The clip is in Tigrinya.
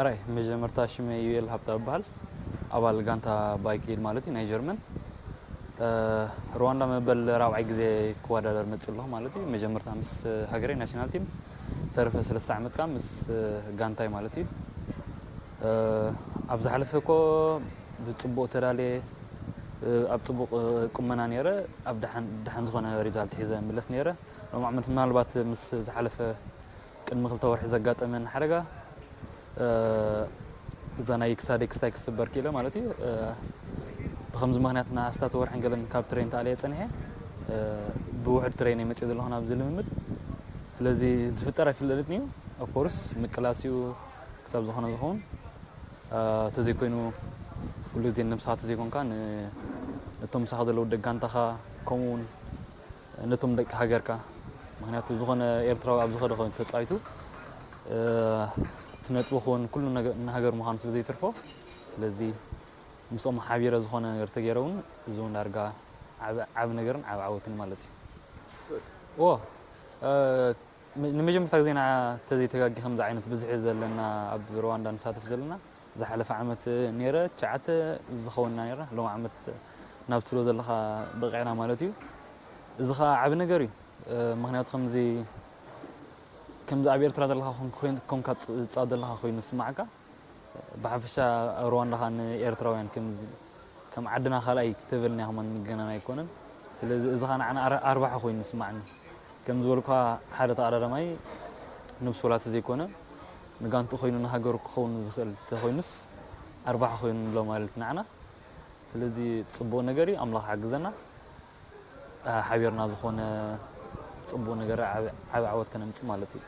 ኣራይ፣ መጀመርታ ሽመይ ዩኤል ሃብታ እበሃል። ኣባል ጋንታ ባይክ ኤድ ማለት እዩ፣ ናይ ጀርመን። እ፣ ሩዋንዳ መበል ራብዓይ ግዜ ክወዳደር መፅእ ኣለኹ ማለት እዩ። መጀመርታ ምስ ሃገረይ ናሽናል ቲም፣ ተረፈ ሰለስተ ዓመት ከዓ ምስ ጋንታይ ማለት እዩ። እ፣ ኣብ ዝሓለፈ እኮ ብፅቡቅ ተዳልየ፣ እ፣ ኣብ ፅቡቅ ቁመና ነይረ፣ ኣብ ደሓን፣ ደሓን ዝኾነ ሪዛልት ሒዘ ምለስ ነይረ። ሎም ዓመት ምናልባት ምስ ዝሓለፈ ቅድሚ ክልተ ወርሒ ዘጋጠመን ሓደጋ፣ እ፣ እዛ ናይ ክሳደይ ክስታይ ክስበር ክኢለ ማለት እዩ። እ፣ ብከምዚ ምክንያት ንኣስታት ወርሕን ገለን ካብ ትሬን ተኣልየ ጸኒሐ፣ እ፣ ብውሕድ ትሬን እየ መጽእ ዘለኹ ናብዚ ልምምድ። ስለዚ ዝፍጠር ኣይፍለጥን እዩ። ኦፍኮርስ ምቅላስ እዩ ክሳብ ዝኾነ ዝኸውን። እ፣ ተዘይኮይኑ ኩሉ ግዜ ነብስኻ ተዘይኮንካ ን-፣ ነቶም ምሳኻ ዘለዉ ደጋንታኻ ከምኡ እውን ነቶም ደቂ ሃገርካ፣ ምክንያቱ ዝኾነ ኤርትራዊ ኣብ ዝኸደ ኮይኑ ተጻዊቱ፣ እ፣ እቲ ነጥቢ ክኸውን ኩሉ ነገ-፣ ንሃገር ምዃኑ ስለ ዘይተርፎ፣ ስለዚ ምስኦም ሓቢረ ዝኾነ ነገር ተገይረ እውን እዚ እውን ዳርጋ ዓብ-፣ ዓቢ ነገርን ዓቢ ዓወትን ማለት እዩ። ዎ፣ እ፣ ም-፣ ንመጀመርታ ግዜ ንዓ ተዘይተጋጊ ከምዚ ዓይነት ብዝሒ ዘለና ኣብ ሩዋንዳ ንሳተፍ ዘለና ዝሓለፈ ዓመት ነይረ ትሽዓተ ዝኸውን ኢና ነይርና። ሎም ዓመት ናብ ትብሎ ዘለኻ በቒዕና ማለት እዩ። እዚ ኸዓ ዓቢ ነገር እዩ። እ፣ ምኽንያቱ ከምዚ፣ ከምዚ ኣብ ኤርትራ ዘለኻ ኮን-፣ ኮይን-፣ ኮንካ ትጽ-፣ ትጻወት ዘለኻ ኮይኑ ዝስምዓካ። ብሓፈሻ ሩዋንዳ ኸዓ ንኤርትራውያን ከምዚ፣ ከም ዓድና ካልኣይ ተበልና ከማን ንገናን ኣይኮነን። ስለዚ እዚ ኸዓ ንዓና ኣር-፣ ኣርባሓ ኮይኑ ይስምዓኒ። ከም ዝበልኩኻ ሓደ ተቐዳዳማይ ነብሱ ወላ ተዘይኮነ ንጋንትኡ ኮይኑ ንሃገሩ ክኸውን ዝኽእል ተኾይኑስ ኣርባሓ ኮይኑ ኣሎ ማለት ንዓና። ስለዚ ጽቡቕ ነገር እዩ፣ ኣምላኽ ሓግዘና። እ፣ ሓቢርና ዝኾነ ጽቡቕ ነገር ዓብ-፣ ዓቢ ዓወት ከነምጽእ ማለት እዩ።